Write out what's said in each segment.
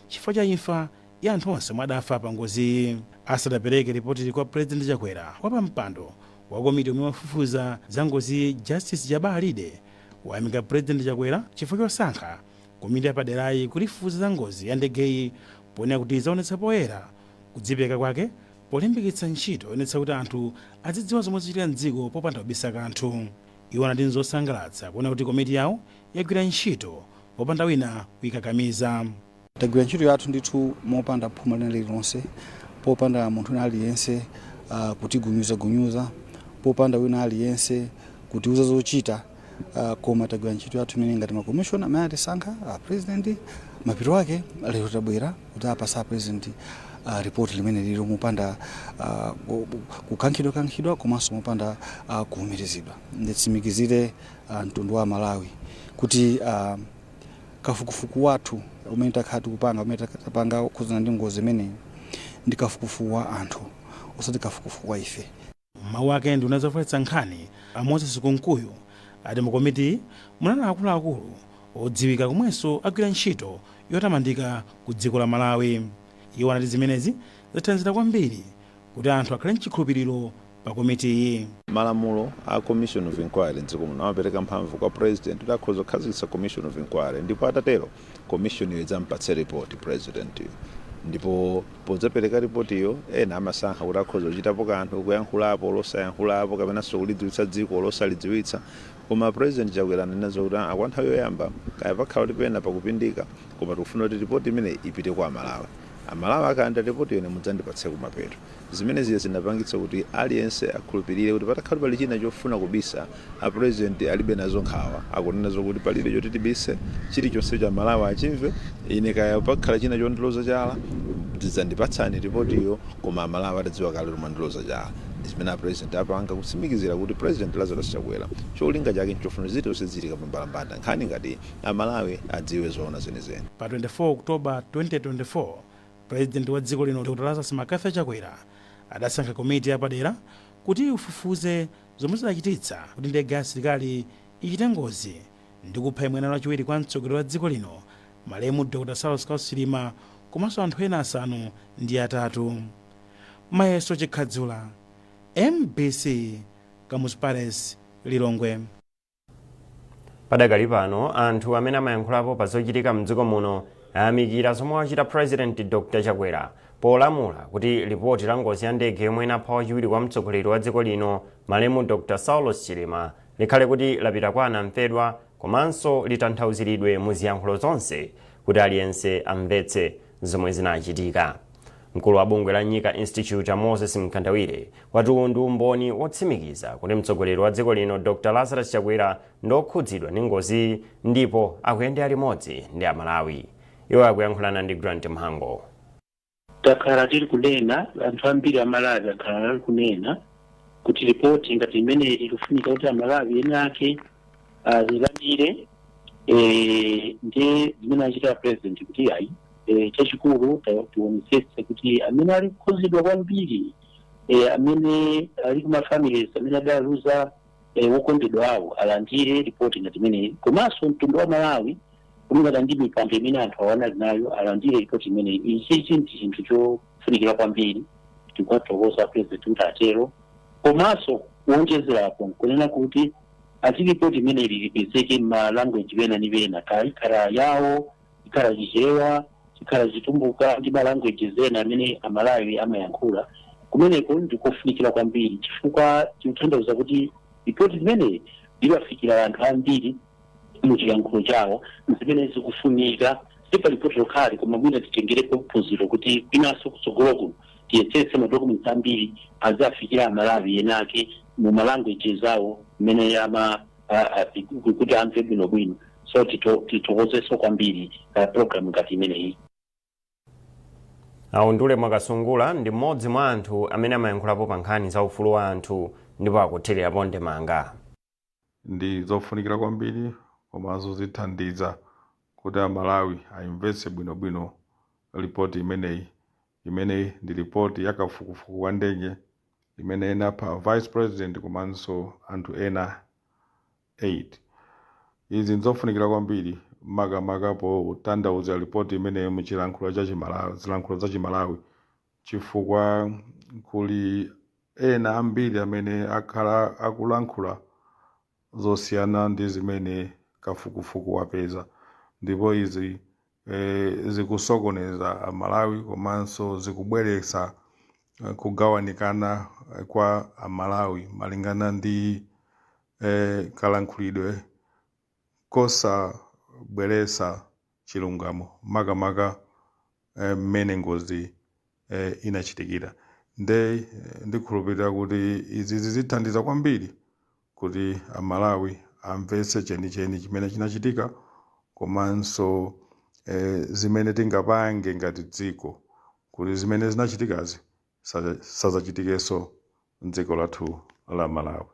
Chifukwa cha imfa ya anthu onse omwe adafa pa ngoziyi. Asadapereke ripoti kwa President Chakwera, wapampando wa komiti omwe wafufuza za ngoziyi, Justice Jabbar Alide, wayamika President Chakwera chifukwa chosankha komiti yapaderayi kuti ifufuze za ngozi ya ndegeyi, ponena kuti zaonetsa poyera kudzipereka kwake polimbikitsa ntchito yoonetsa kuti anthu azidziwa zomwe zichitika mdziko popanda kubisa kanthu. Iwo anati nzosangalatsa kuona kuti komiti yawo yagwira ntchito popanda wina kuyikakamiza. Tagwira ntchito yathu ndithu mopanda phuma lina lililonse, popanda munthu wina aliyense kutigunyuzagunyuza, popanda wina aliyense kutiuza zochita, koma tagwira ntchito yathu imene ngati makomishona amene atisankha president. Mapeto ake lero tabwera kuti apasa president ripoti limene lili mopanda kukankhidwa kankhidwa komanso mopanda kuwumirizidwa. Nditsimikizire mtundu wa Malawi kuti kafukufuku wathu umene takhala tikupanga, umene tapanga kukhudzana ndi ngozi imeneyi, ndi kafukufuku wa anthu, osati kafukufuku wa ife. Mawu ake, nduna zofalitsa nkhani a Moses Kunkuyu ati mu komiti munali akuluakulu odziwika komwenso agwira ntchito yotamandika ku dziko la Malawi. Iwo anati zimenezi zathandizira kwambiri kuti anthu akhale mchikhulupiriro pa komitiyi. Malamulo a commission of inquiry mdziko muno amapereka mphamvu kwa president kuti akhoza kukhazikitsa commission of inquiry, ndipo atatero commission iyo idzampatse report president iyo, ndipo podzapereka ripoti iyo ena amasankha kuti akhoza kuchitapo kanthu, kuyankhulapo, losayankhulapo, kapenanso kulidziwitsa dziko, losalidziwitsa. Koma President Chakwera ananena kuti kwa nthawi yoyamba, kaya pakhala kuti pena pakupindika, koma tikufuna kuti ripoti imene ipite kwa Amalawi. Amalawi akalandira ripoti yone, mudzandipatse kumapeto. Zimene ziye zinapangitsa kuti aliyense akhulupirire kuti patakhala pali china chofuna kubisa, a president alibe nazo nkhawa. Akunena zokuti palibe choti tibise, chilichonse cha Malawi achimve. Ine kaya pakhala china chondiloza chala, zidzandipatsani ripotiyo, koma Amalawi atadziwa kale kuti mwandiloza chala. Ndi zimene a president apanga, kutsimikizira kuti President Lazarus Chakwera cholinga chake nchofuna zilizonse zichitika pambalambanda, nkhani ngati Amalawi adziwe zoona zenizeni. Pa 24 Oktoba 2024, President wa dziko lino Dr Lazarus McCarthy Chakwera adasankha komiti yapadera kuti ifufuze zomwe zidachititsa kuti ndege ya asilikali ichite ngozi ndi kupha yemwe anali wachiwiri kwa mtsogoleri wa dziko lino, malemu Dr Saulos Klaus Chilima, komanso anthu ena 8. Mayeso Chikhadzula, MBC, Kamuzu Palace, Lilongwe. Padakali pano, anthu amene amayankhulapo pa zochitika mdziko muno ayamikira zomwe wachita President Dr Chakwera polamula kuti lipoti la ngozi ya ndege yomwe inapha wachiwiri kwa mtsogoleri wa dziko lino, malemu Dr Saulos Chilima, likhale kuti lapita kwa anamfedwa komanso litanthauziridwe mu ziyankhulo zonse kuti aliyense amvetse zomwe zinachitika. Mkulu wa bungwe la Nyika Institute, Moses Mkandawire, wati uwu ndi umboni wotsimikiza kuti mtsogoleri wa dziko lino Dr Lazarus Chakwera ndi okhudzidwa ndi ngozi ndipo akuyendera limodzi ndi Amalawi. Iwo akuyankhulana ndi Grant Mhango. Takhala tili kunena, anthu ambiri Amalawi akhala ali kunena kuti ripoti ngati imeneyi ikufunika kuti Amalawi ena ake azilandire. Ndiye zimene achita president kuti ayi, chachikulu tionetsetse kuti amene ali kukhuzidwa kwambiri, amene ali kuma families amene adaluza wokondedwa awo, alandire ripoti ngati imeneyi, komanso mtundu wa Malawi kulingana ndi mipando imene anthu awo anali nayo alandire ripoti imeneyi. Ichichi ndi chinthu chofunikira kwambiri. Tikuwathokoza president kuti atero, komanso kuwonjezerapo nkunena kuti ati ripoti imeneyi lipezeke m'ma language pena ni pena, kaya ikhala yawo, ikhala Chichewa, ikhala Chitumbuka ndi ma languages ena amene Amalawi amayankhula. Kumeneko ndikofunikira kwambiri chifukwa tikutanthauza kuti ripoti limeneyi liwafikira anthu ambiri mu chiyankhulo chawo, zimene zikufunika. Si pa ripoti lokhali, koma mwina titengerepo phunziro kuti kwinanso kutsogolo kuno tiyesetse ma documents ambiri azafikira Amalawi enake mu ma languages awo mmene ama kuti amve bwinobwino. So tithokozenso kwambiri program ngati imeneyi. Aundule Mwakasungula ndi mmodzi mwa anthu amene amayankhulapo pa nkhani za ufulu wa anthu ndipo akuthirirapo ndemanga. Ndi zofunikira kwambiri komanso zithandiza kuti Amalawi ayimvetse bwinobwino ripoti imeneyi, imene ndi ripoti ya kafukufuku wa ndege imene inapha vice president komanso anthu ena 8. Izi ndizofunikira kwambiri. Makamaka potanthauza ripoti imeneyi muchilankhulo cha Chimalawi, zilankhulo za Chimalawi, chifukwa kuli ena ambiri amene akhala akulankhula zosiyana ndi zimene kafukufuku wapeza, ndipo izi zikusokoneza Amalawi komanso zikubweretsa kugawanikana kwa Amalawi malingana ndi kalankhulidwe kosabweretsa chilungamo, makamaka mmene ngozi inachitikira. Nde ndikhulupirira kuti izi zithandiza kwambiri kuti Amalawi amvetse chenicheni chimene chinachitika komanso zimene tingapange ngati dziko kuti zimene zinachitikazi sazachitikenso mdziko lathu la Malawi.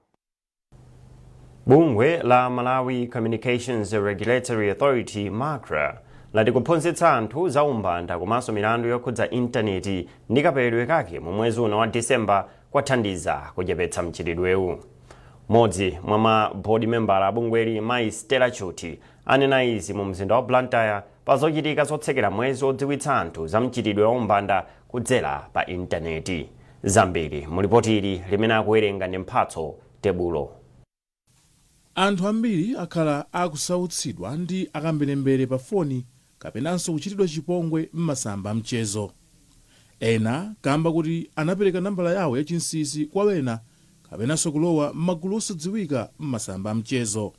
Bungwe la Malawi Communications Regulatory Authority, MACRA, lati kuphunzitsa anthu za umbanda komanso milandu yokhudza intaneti ndi kapewedwe kake mu mwezi uno wa Disemba kwathandiza kuchepetsa mchitidwewu. Mmodzi mwa ma board member a bungweli, Mayi Stella Chuti, anena izi mu mzinda wa Blantyre pa zochitika zotsekera mwezi odziwitsa anthu za mchitidwe wa umbanda kudzera pa intaneti. Zambiri mu lipoti ili limene akuwerenga ndi Mphatso Tebulo. Anthu ambiri akhala akusautsidwa ndi akamberembere pa foni kapenanso kuchitidwa chipongwe m'masamba amchezo, ena kamba kuti anapereka nambala yawo yachinsinsi kwa wena kapenanso kulowa m'magulu osadziwika m'masamba amchezo.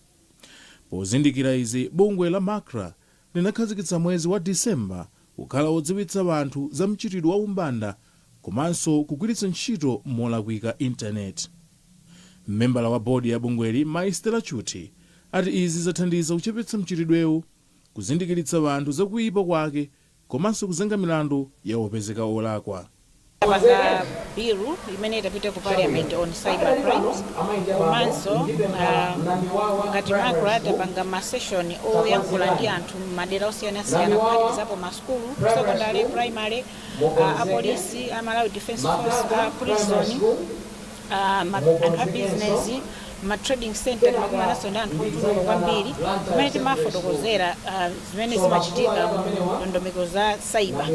Pozindikira izi, bungwe la MACRA linakhazikitsa mwezi wa Disemba kukhala wodziwitsa anthu za mchitidwe wa umbanda komanso kugwiritsa ntchito molakwika intaneti. Membala wa bodi ya bungweli, Mayi Stella Chuti, ati izi zathandiza kuchepetsa mchitidwewu, kuzindikiritsa anthu zakuyipa kwake komanso kuzenga milandu ya opezeka olakwa. Panga bill imene itapita ku Parliament on cyber crimes, komanso ngati MACRA tapanga ma session oyankhula ndi anthu m'madera osiyanasiyana, kuphatikizapo masukulu, secondary, primary, apolisi, a Malawi Defence Force, a prison, anthu a business, ma trading center. Timakumananso ndi anthu ochuluka kwambiri kumene timafotokozera zimene zimachitika mu ndondomeko za cyber,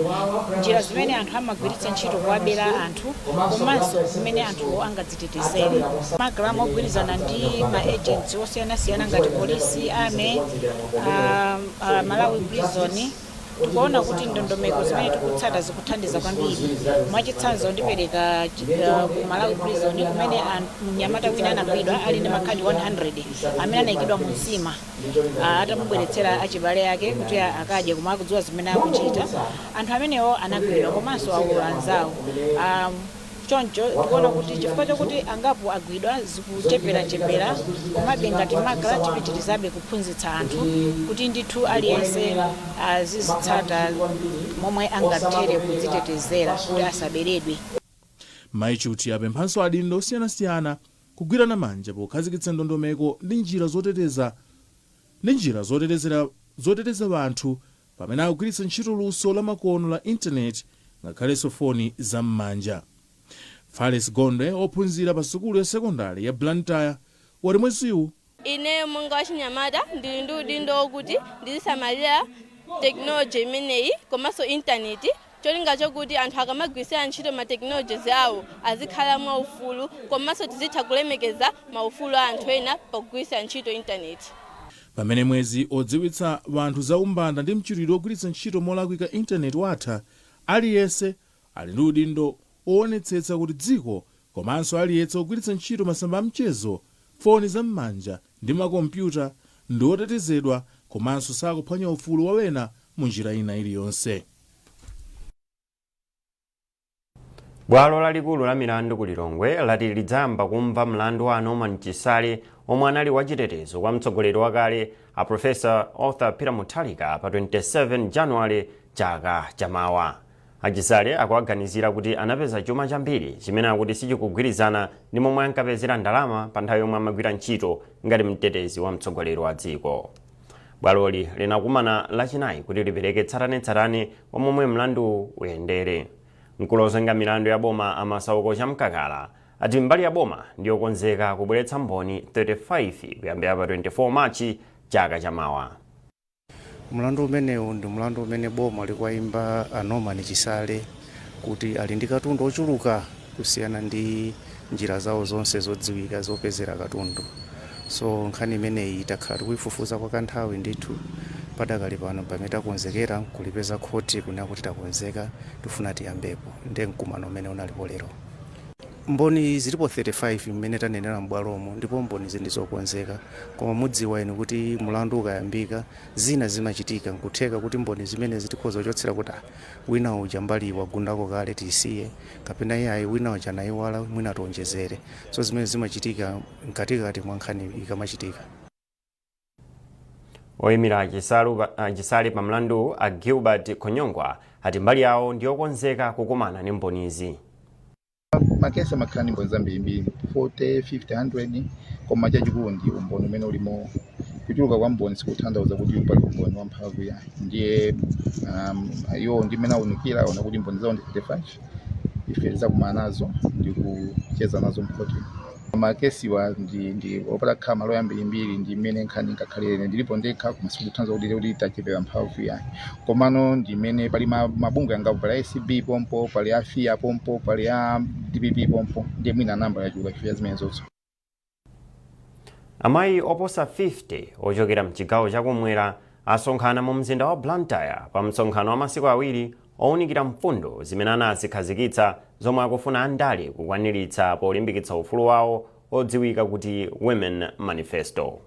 njira zimene anthu amagwiritsa ntchito kuwabera anthu komanso kumene anthu angadzitetezere. MACRA mogwirizana ndi ma agents osiyanasiyana ngati polisi, army, Malawi Prison, tikuona kuti ndondomeko zimene tikutsata zikuthandiza kwambiri. Mwachitsanzo, ndipereka ku Malawi Prison kumene mnyamata wina anagwidwa ali ndi makhadi 100 amene anayikidwa mu nsima, atamubweretsera achibale ake kuti akadye koma akudziwa zimene akuchita. Anthu amenewo anagwidwa komanso aulula anzawo. Choncho tikuona kuti chifukwa chokuti angapo agwidwa, zikucheperachepera. Komabe ngati MACRA tipitirizabe kuphunzitsa anthu kuti ndithu aliyense azizitsata momwe angathere kudzitetezera kuti asaberedwe. Mayi Chuti apemphanso adindo osiyanasiyana kugwirana manja pokhazikitsa ndondomeko ndi njira zoteteza ndi njira zotetezera zoteteza anthu pamene akugwiritsa ntchito luso la makono la intaneti ngakhalenso foni zam'manja. Fales Gondwe, ophunzira pa sukulu ya sekondari ya Blantyre, wati mweziwu Ineyo monga wachinyamata ndili ndi udindo wokuti ndizisamalira tekinoloji imeneyi komanso intaneti, cholinga chokuti anthu akamagwirisira ntchito ma technologies awo azikhala mwaufulu, komanso tizitha kulemekeza maufulu a anthu ena pakugwirisira ntchito intaneti. Pamene mwezi odziwitsa anthu za umbanda ndi mchitidwe ogwiritsa ntchito molakwika intaneti watha, aliyense ali ndi udindo woonetsetsa kuti dziko komanso aliyense ogwiritsa ntchito masamba amchezo, foni zam'manja ndi makompyuta ndi otetezedwa komanso sakuphwanya ufulu wa wena mu njira ina iliyonse. Bwalo lalikulu la milandu ku Lilongwe lati lidzayamba kumva mlandu wa Norman Chisale, omwe anali wachitetezo kwa mtsogoleri wakale a Professor Arthur Peter Mutharika, pa 27 Januwale chaka chamawa. Achisale akuwaganizira kuti anapeza chuma chambiri chimene akuti sichikugwirizana ndi momwe ankapezera ndalama pa nthawi yomwe amagwira ntchito ngati mtetezi wa mtsogoleri wa dziko. Bwaloli linakumana Lachinayi kuti lipereke tsatanetsatane wa momwe mlandu uyendere. Mkulu wozenga milandu ya boma, a Masauko Chamkakala, ati mbali ya boma ndiyokonzeka kubweretsa mboni 35 kuyambira pa 24 Machi chaka chamawa. Mlandu umenewu ndi mlandu umene boma likuwayimba a Norman Chisale kuti ali ndi katundu ochuluka kusiyana ndi njira zawo zonse zodziwika zopezera katundu. So nkhani imeneyi takhala tikuyifufuza kwa kanthawi ndithu. Padakali pano pamene takonzekera kulipeza khoti kunena kuti takonzeka, tifuna tiyambepo, ndiye mkumano umene unalipo lero. Mboni zilipo 35 mmene tanenera m'bwalomo, ndipo mboni ndi zokonzeka, koma mudziwa inu kuti mlandu ukayambika zina zimachitika. Nkutheka kuti mboni zimene zitikhoza kuchotsera kuti, ah, wina uja mbali wagundako kale, tisiye, kapena iyayi, wina uja nayiwala, mwina tionjezere. So zimene zimachitika mkatikati mwa nkhani ikamachitika. Oyimira Chisale pa mlandu a Gilbert Khonyongwa ati mbali yawo ndiyokonzeka kukumana ndi mbonizi. Makesi amakhala ndi mboni zambirimbiri, 40, 50, 100, koma chachikulu ndi umboni umene ulimo. Kuchuluka kwa mboni sikutanthauza kuti pali umboni wamphamvu ya. Ndiye iwo ndi mmene awunikira, aona kuti mboni zawo ndi 35. Ife tizakumana nazo ndi kucheza nazo mkhoti. Makesiwa ndi opatakhala malo ambirimbiri, ndi mmene nkhani ingakhalire. Ndilipo ndekha, koma sikutanthauza kuti tachepera mphamvu yayi. Komano ndi mmene pali mabungwe angapo, pali ACB pompo, pali a FIA pompo, pali a DPP pompo, ndiye mwina namba yachuluka chifukwa zimene zonso. Amayi oposa 50 ochokera mchigawo chakumwera asonkhana mu mzinda wa Blantyre pa msonkhano wa masiku 2 owunikira mfundo zimene anazikhazikitsa zomwe akufuna andale kukwaniritsa polimbikitsa ufulu wawo, odziwika kuti Women Manifesto.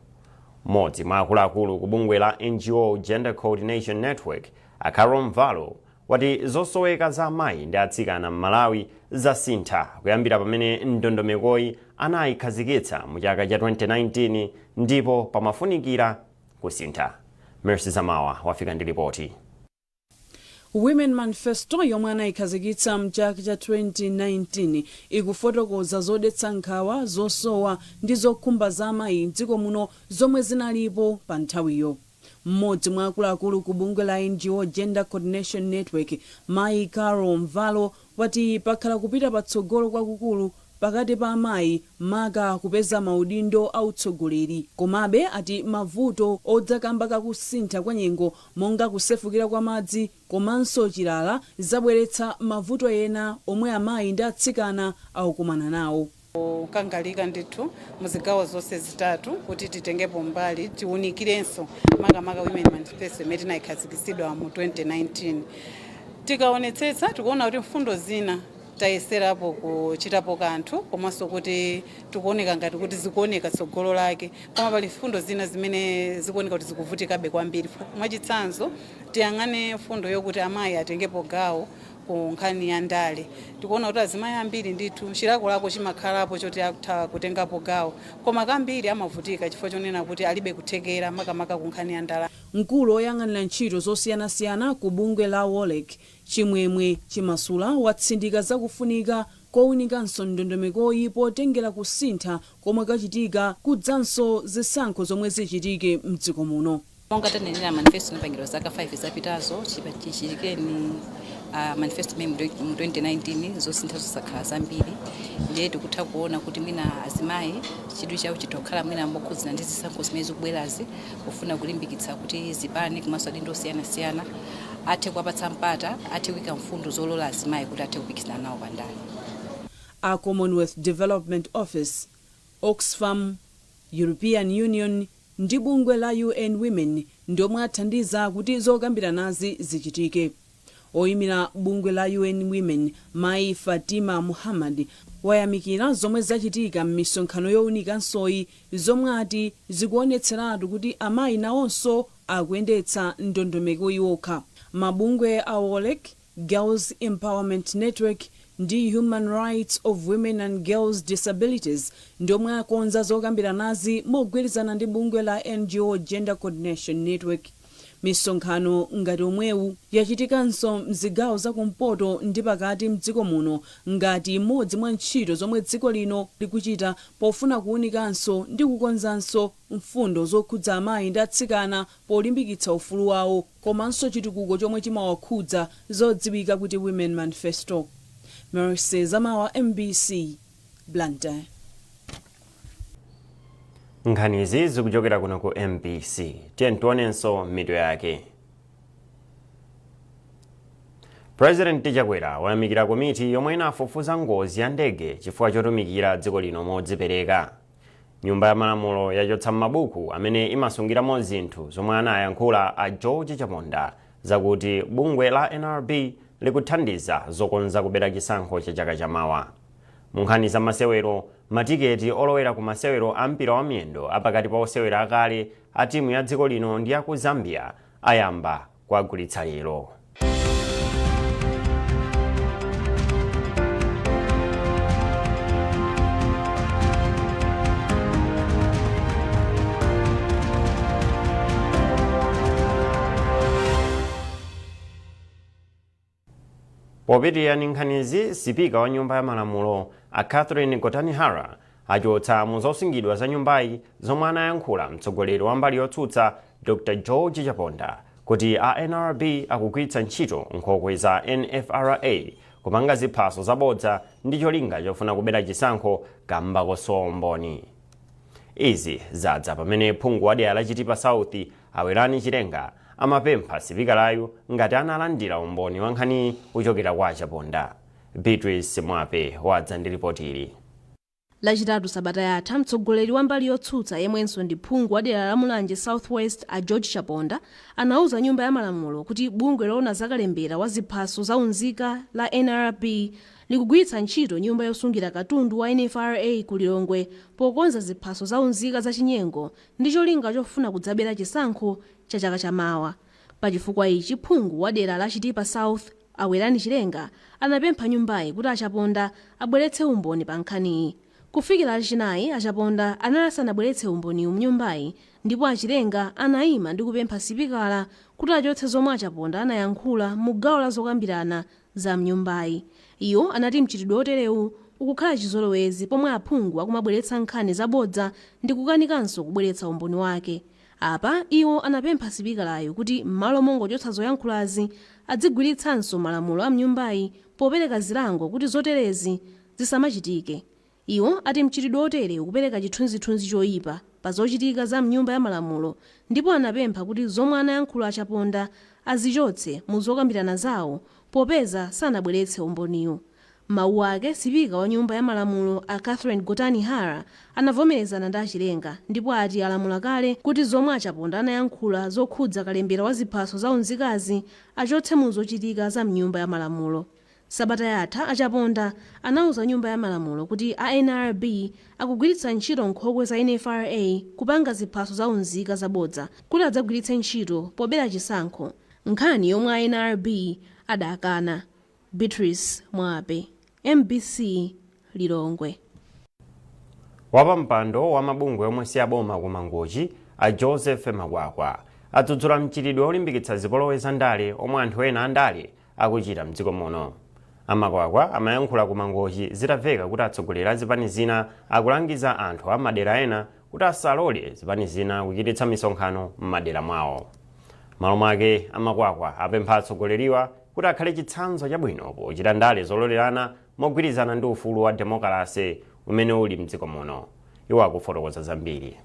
Mmodzi mwa akuluakulu ku bungwe la NGO Gender Coordination Network, a Carol Mvalo, wati zosoweka za amayi ndi atsikana m'Malawi zasintha kuyambira pamene ndondomekoyi anayikhazikitsa mu chaka cha 2019, ndipo pamafunikira kusintha. Mercy Zamawa wafika ndi ripoti. Women Manifesto yomwe anayikhazikitsa mchaka cha 2019 ikufotokoza zodetsa nkhawa, zosowa ndi zokhumba za amayi mdziko muno zomwe zinalipo pa nthawiyo. Mmodzi mwa akuluakulu ku bungwe la NGO Gender Coordination Network, mayi Carol Mvalo, wati pakhala kupita patsogolo kwakukulu pakati pa amayi, maka kupeza maudindo autsogoleri. Komabe ati mavuto odzakamba kakusintha kwa nyengo, monga kusefukira kwa madzi komanso chilala, zabweretsa mavuto ena omwe amayi ndi atsikana akukumana nawo. Kukangalika ndithu muzigawo zonse zitatu kuti titengepo mbali, tiwunikirenso makamaka Women Manifesto imene tinayikhazikitsidwa mu 2019. Tikaonetsetsa, tikuona kuti mfundo zina tayeserapo kuchitapo kanthu, komanso kuti tikuoneka ngati kuti zikuoneka tsogolo lake, koma pali mfundo zina zimene zikuoneka kuti zikuvutikabe kwambiri. Mwachitsanzo, tiyang'ane mfundo yokuti amayi atengepo gawo ku nkhani ya ndale. Tikuona kuti azimayi ambiri ndithu chilakolako chimakhalapo choti akutha kutengapo gawo, koma kambiri amavutika chifukwa chonena kuti alibe kuthekera, makamaka ku nkhani ya ndalama. Mkulu woyang'anira ntchito zosiyanasiyana ku bungwe la WOLREC, Chimwemwe Chimasula, watsindika zakufunika kowunikanso ndondomekoyi potengera kusintha komwe kachitika kudzanso zisankho zomwe zichitike mdziko muno. Monga tanenera, manifesto inapangidwa zaka 5 zapitazo. Chichitikeni manifesto imene mu 2019, zosintha zosakhala zambiri. Ndiye tikutha kuona kuti mwina azimayi chidwi chawo chitha kukhala mwina mokhudzana ndi zisankho zimene zikubwerazi, kufuna kulimbikitsa kuti zipani komanso adindo osiyanasiyana athe kuwapatsa mpata, athe kuyika mfundo zolola azimayi kuti athe kupikisana nawo pandale. A Commonwealth Development Office, Oxfam, European Union ndi bungwe la UN Women ndiomwe athandiza kuti zokambiranazi zichitike. Oyimira bungwe la UN Women, mayi Fatima Muhammad, wayamikira zomwe zachitika m'misonkhano yowunikansoyi, zomwe ati zikuonetseratu kuti amayi nawonso akuyendetsa ndondomeko iwokha. Mabungwe a WOLREC, Girls Empowerment Network ndi Human Rights of Women and Girls Disabilities ndiomwe akonza zokambiranazi mogwirizana ndi bungwe la NGO Gender Coordination Network. Misonkhano ngati omwewu yachitikanso mzigawo zakumpoto ndi pakati mdziko muno, ngati imodzi mwa ntchito zomwe dziko lino likuchita pofuna kuwunikanso ndi kukonzanso mfundo zokhudza amayi ndi atsikana polimbikitsa ufulu wawo komanso chitukuko chomwe chimawakhudza, zodziwika kuti Women Manifesto. Mercy Zamawa, MBC, Blantyre. Nkhanizi zikuchokera kuno ku MBC. Tiye tionenso mitu yake. President Chakwera wayamikira komiti yomwe inafufuza ngozi ya ndege chifukwa chotumikira dziko lino modzipereka. Nyumba ya Malamulo yachotsa m'mabuku amene imasungiramo zinthu zomwe anayankhula a George Chaponda zakuti bungwe la NRB likuthandiza zokonza kubera chisankho cha chaka chamawa. Mu nkhani za masewero, matiketi olowera ku masewero a mpira wa miyendo apakati pa osewera akale a timu ya dziko lino ndi aku Zambia ayamba kuwagulitsa lero. Popitirira ndi nkhanizi, sipika wa nyumba ya malamulo a Catherine Gotani Hara achotsa mu zosungidwa za nyumbayi zomwe anayankhula mtsogoleri wa mbali yotsutsa Dr George Chaponda kuti a NRB akugwiritsa ntchito nkhokwe za NFRA kupanga ziphaso zabodza ndi cholinga chofuna kubera chisankho kamba kosowa umboni. Izi zadza pamene phungu wa dera la Chitipa South a Werani Chilenga amapempha sipikalayu ngati analandira umboni wa nkhaniyi kuchokera kwa a Chaponda. Beatrice Mwape wadza ndi lipoti ili. Lachitatu sabata yatha, mtsogoleri wa mbali yotsutsa yemwenso ndi phungu wa dera la Mulanje South West a George Chaponda anauza nyumba ya malamulo kuti bungwe loona za kalembera wa ziphaso za unzika la nrb likugwiritsa ntchito nyumba yosungira katundu wa NFRA ku Lilongwe pokonza ziphaso za unzika zachinyengo ndi cholinga chofuna kudzabera chisankho cha chaka cha mawa. Pa chifukwa ichi, phungu wa dera la Chitipa South a Werani Chilenga anapempha nyumbayi kuti a Chaponda abweretse umboni pa nkhaniyi. Kufikira Lachinayi, a Chaponda anali asanabweretse umboniwu mnyumbayi ndipo a Chilenga anaima ndi kupempha sipikala kuti achotse zomwe a Chaponda anayankhula mu gawo la zokambirana za mnyumbayi. Iwo anati mchitidwe oterewu ukukhala chizolowezi pomwe aphungu akumabweretsa nkhani zabodza ndikukanikanso kubweretsa umboni wake. Apa iwo anapempha sipikalayu kuti mmalo mongochotsa zoyankhulazi adzigwiritsanso malamulo a mnyumbayi popereka zilango kuti zoterezi zisamachitike. Iwo ati mchitidwe otere ukupereka chithunzithunzi choipa pa zochitika za mnyumba ya malamulo ndipo anapempha kuti zomwe anayankhula a Chaponda azichotse mu zokambirana zawo popeza sanabweretse umboniwu. M'mawu ake, sipika wa nyumba ya malamulo a Catherine Gotani Hara anavomerezana ndi a Chilenga ndipo ati alamula kale kuti zomwe a Chaponda anayankhula zokhudza kalembera wa ziphaso za unzikazi achotse mu zochitika za mnyumba ya malamulo. Sabata yatha, a Chaponda anauza nyumba ya malamulo kuti a nrb akugwiritsa ntchito nkhokwe za NFRA kupanga ziphaso za unzika zabodza kuti adzagwiritse ntchito pobera chisankho, nkhani yomwe a nrb adakana. Beatrice Mwape, mbc, Lilongwe. Wapampando wa mabungwe omwe si aboma ku Mangochi a Joseph Makwakwa adzudzula mchitidwe olimbikitsa zipolowe za ndale omwe anthu ena andale akuchita mdziko muno. A Makwakwa amayankhula ku Mangochi zitamveka kuti atsogoleri a zipani zina akulangiza anthu a madera ena kuti asalole zipani zina kuchititsa misonkhano m'madera mwawo. M'malo mwake, a Makwakwa apempha atsogoleriwa kuti akhale chitsanzo chabwino pochita ndale zololerana mogwirizana ndi ufulu wa demokalase umene uli mdziko muno. Iwo akufotokoza zambiri.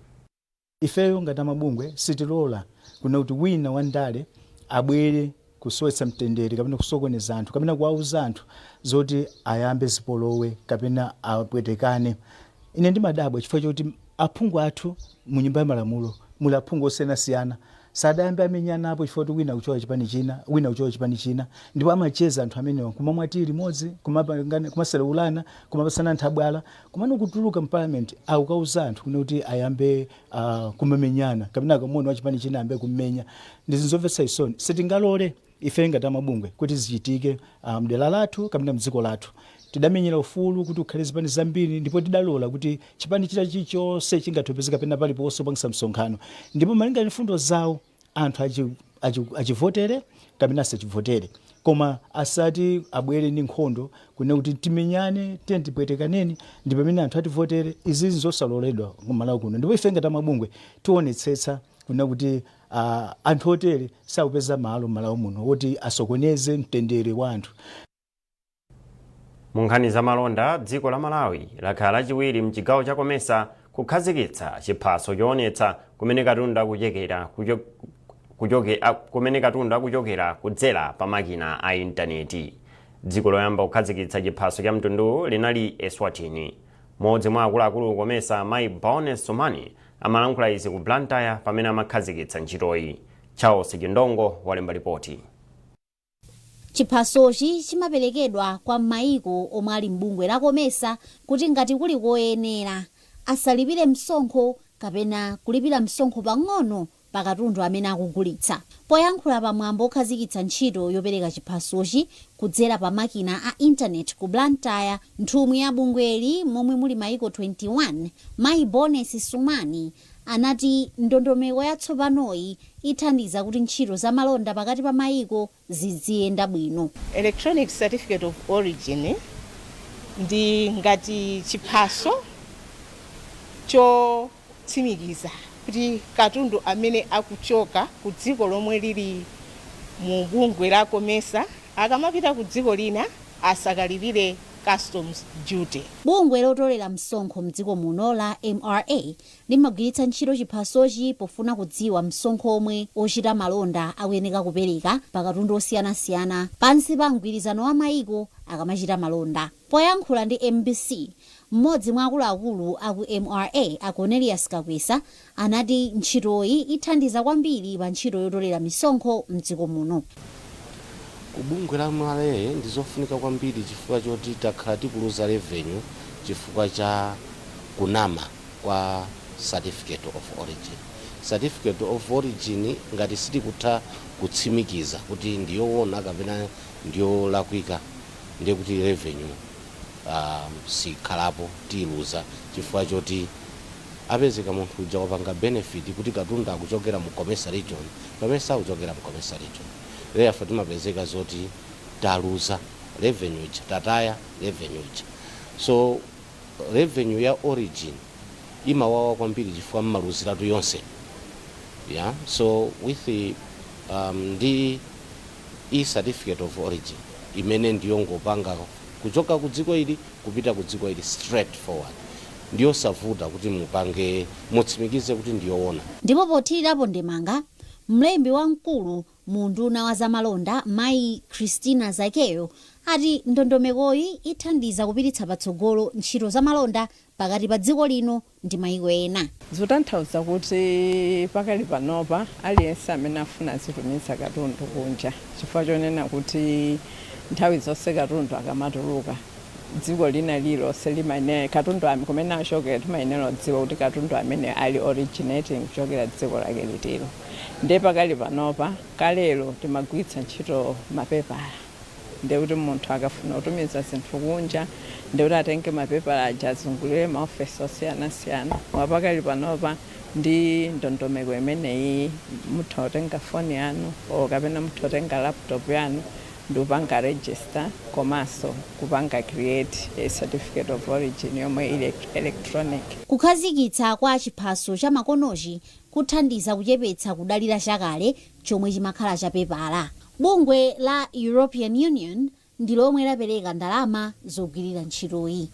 Ifeyo ngati amabungwe sitilola kunena kuti wina wandale abwere kusowetsa mtendere kapena kusokoneza anthu kapena kuwauza anthu zoti ayambe zipolowe kapena apwetekane. Ine ndimadabwa chifukwa choti aphungu athu mu nyumba ya malamulo muli aphungu osiyanasiyana sadayambe amenyanapo chifukwa choti wina akuchoka chipani china wina akuchoka chipani china ndipo amacheza anthu amenewa kumamwa tiyi limodzi kumaseleulana kumapatsana nthabwala komano kutuluka mparliament akukauza anthu kunena kuti ayambe kumamenyana kapena akamuona wa chipani china ayambe kummenya. Ndi zinthu zomvetsa chisoni. Sitingalole ife ngati amabungwe kuti zichitike mdera lathu kapena mdziko lathu. Tidamenyera ufulu kuti ukhale zipani zambiri ndipo tidalola kuti chipani china chilichonse chingathe kupezeka pena paliponse kupangisa msonkhano ndipo malinga ndi mfundo zawo anthu achivotere kapena asachivotere, koma asati abwere ndi nkhondo kunena kuti timenyane, tiye tipwetekaneni ndi pamene anthu ativotere. Izi nzosaloledwa ku Malawi kuno ndipo ife ngati amabungwe tionetsetsa kunena kuti anthu otere sakupeza malo m'Malawi muno woti asokoneze mtendere wa anthu. Mu nkhani za malonda, dziko la Malawi lakhala lachiwiri mchigawo cha COMESA kukhazikitsa chiphaso choonetsa kumene katundu akuchokera. Kumene katundu akuchokera kudzera pa makina a intaneti. Dziko loyamba kukhazikitsa chiphaso cha mtunduwu linali Eswatini. Mmodzi mwa akuluakulu COMESA, mayi Boness Sumani, amalankhula izi ku Blantyre pamene amakhazikitsa ntchitoyi. Charles Chindongo walemba ripoti. Chiphasochi chimaperekedwa kwa mayiko omwe ali m'bungwe la COMESA kuti ngati kuli koyenera asalipire msonkho kapena kulipira msonkho pang'ono pa katundu amene akugulitsa. Poyankhula pamwambo okhazikitsa ntchito yopereka chiphasochi kudzera pa makina a intaneti ku Blantyre, nthumwi ya bungweli momwe muli mayiko 21, mayi Boness Sumani, anati ndondomeko yatsopanoyi ithandiza kuti ntchito za malonda pakati pa mayiko ziziyenda bwino. Electronic certificate of origin ndi ngati chiphaso chotsimikiza kuti katundu amene akuchoka ku dziko lomwe lili mu bungwe la COMESA akamapita ku dziko lina asakalipire customs duty. Bungwe lotolera msonkho mdziko muno la MRA limagwiritsa ntchito chiphasochi pofuna kudziwa msonkho omwe ochita malonda akuyeneka kupereka pa katundu osiyanasiyana pansi pa mgwirizano wa mayiko akamachita malonda. Poyankhula ndi MBC, mmodzi mwa akuluakulu aku MRA, a Cornelius Kakwesa, anati ntchitoyi ithandiza kwambiri pa ntchito yotolera misonkho mdziko muno. Kubungwe la MRA ndizofunika kwambiri chifukwa choti takhala tikuluza revenue chifukwa cha kunama kwa certificate of origin. Certificate of origin ngati sitikutha kutsimikiza kuti ndiyoona kapena ndiyolakwika, ndiye kuti revenue sikhalapo, tiyiluza chifukwa choti apezeka munthu uja wapanga benefit kuti katundu akuchokera mu COMESA region pamene sakuchokera mu COMESA region. Therefore timapezeka zoti taluza revenue ija, tataya revenue ija. So revenue ya origin imawawa kwambiri chifukwa mmaluziratu yonse, yeah. So with the, ndi e-certificate of origin imene ndiyongopanga kuchoka ku dziko ili kupita ku dziko ili straight forward, ndiyosavuta kuti mupange mutsimikize kuti ndiyoona. Ndipo pothirirapo ndemanga, mlembi wamkulu mu nduna wa zamalonda, mayi Christina Zakeyo, ati ndondomekoyi ithandiza kupititsa patsogolo ntchito zamalonda pakati pa dziko lino ndi mayiko ena. Zikutanthauza kuti pakali panopa aliyense amene afuna azitumiza katundu kunja, chifukwa chonena kuti nthawi zonse katundu akamatuluka dziko lina lililonse limayenera katundu kumene achokera, timayenera kudziwa kuti katundu amene ali originating kuchokera dziko lake litiro. Ndiye pakali panopa, kalero timagwiritsa ntchito mapepala, ndiye kuti munthu akafuna kutumiza zinthu kunja ndiye kuti atenge mapepala aja azungulire maofesi osiyanasiyana. Koma pakali panopa ndi ndondomeko imeneyi mutha kutenga foni yanu o kapena mutha kutenga laptop yanu ndikupanga register komanso kupanga create a certificate of origin yomwe ili electronic. Kukhazikitsa kwa chiphaso cha makonochi kuthandiza kuchepetsa kudalira chakale chomwe chimakhala chapepala. Bungwe la European Union ndi lomwe lapereka ndalama zogwirira ntchitoyi.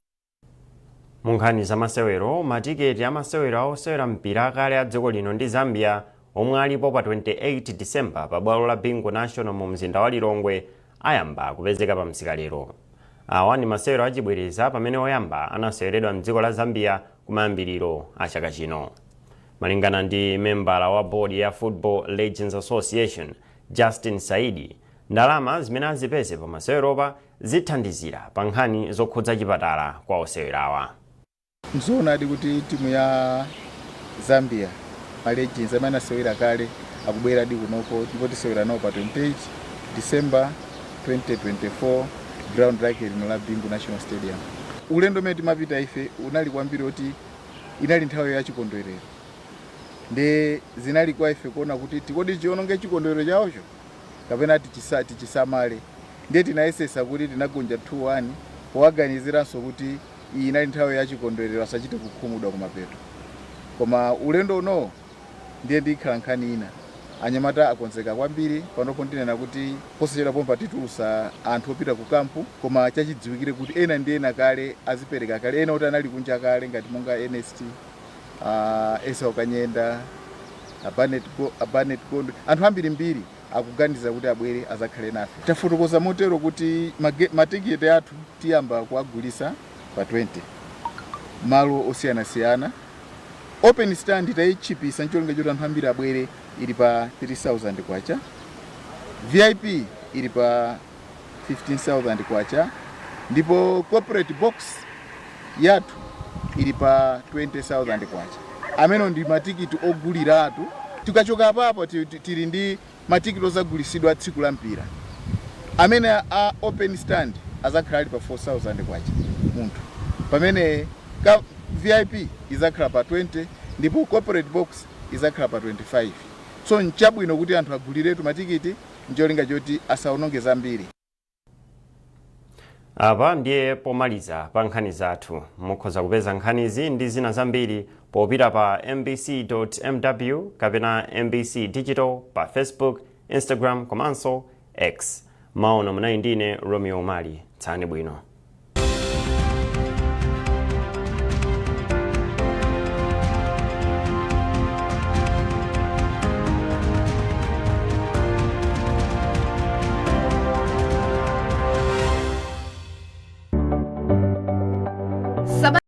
Mu nkhani za masewero, matiketi a masewero a osewera mpira akale a dziko lino ndi Zambia omwe alipo pa 28 Disemba pa bwalo la Bingu National mu mzinda wa Lilongwe ayamba kupezeka pa msika lero. Awa ndi masewero achibwereza pamene oyamba anaseweredwa mdziko la Zambia kumayambiriro a chaka chino. Malingana ndi membala wa bodi ya Football Legends Association, Justin Saidi, ndalama zimene azipeze pa maseweropa zithandizira pa nkhani zokhudza chipatala kwa osewerawa. Nzoonadi kuti timu ya Zambia, ma legends amene anasewera kale, akubweradi kunoko ndipo tisewera nawo pa 28 December 2024, ground lake lino la Bingu National Stadium. Ulendo umene timapita ife unali kwambiri oti inali nthawi ya chikondwerero, ndi zinali kwa ife kuona kuti tikodi chiononge chikondwerero chawocho kapena tichisamale. Ndiye tinayesesa kuti tinagonja 2-1 powaganiziranso kuti iyi inali nthawi ya chikondwerero, asachite kukhumudwa kumapeto. Koma ulendo uno ndiye ndikhala nkhani ina. Anyamata akonzeka kwambiri. Panopo ndinena kuti posachedwa pompa titulusa anthu opita ku kampu, koma chachidziwikire kuti ena ndi ena kale azipereka kale, ena kuti anali kunja kale ngati monga Ernest, Esau Kanyenda, A Barnet Gondwe, anthu ambirimbiri akuganiza kuti abwere azakhale nafe. Tafotokoza motero kuti matikiti athu tiyamba kuwagulisa pa 20 malo osiyanasiyana. Open stand tayitchipisa ncholinga choti anthu ambiri abwere, ili pa 3000 kwacha. VIP ili pa 15,000 kwacha ndipo corporate box yathu ili pa 20,000 kwacha. Amene ndi matikiti oguliratu. Tikachoka apapo tili ndi matikiti ozagulisidwa tsiku la mpira amene a open stand azakhala ali pa 4000 kwacha munthu, pamene ka VIP izakhala pa 20 ndipo corporate box izakhala pa 25. So nchabwino kuti anthu aguliretu matikiti ncholinga choti asaononge zambiri. Apa ndiye pomaliza pa nkhani zathu. Mukhoza kupeza nkhanizi ndi zina zambiri popita pa mbc.mw kapena MBC Digital pa Facebook, Instagram komanso X. Maono munali ndine Romeo Mali. Tsani bwino.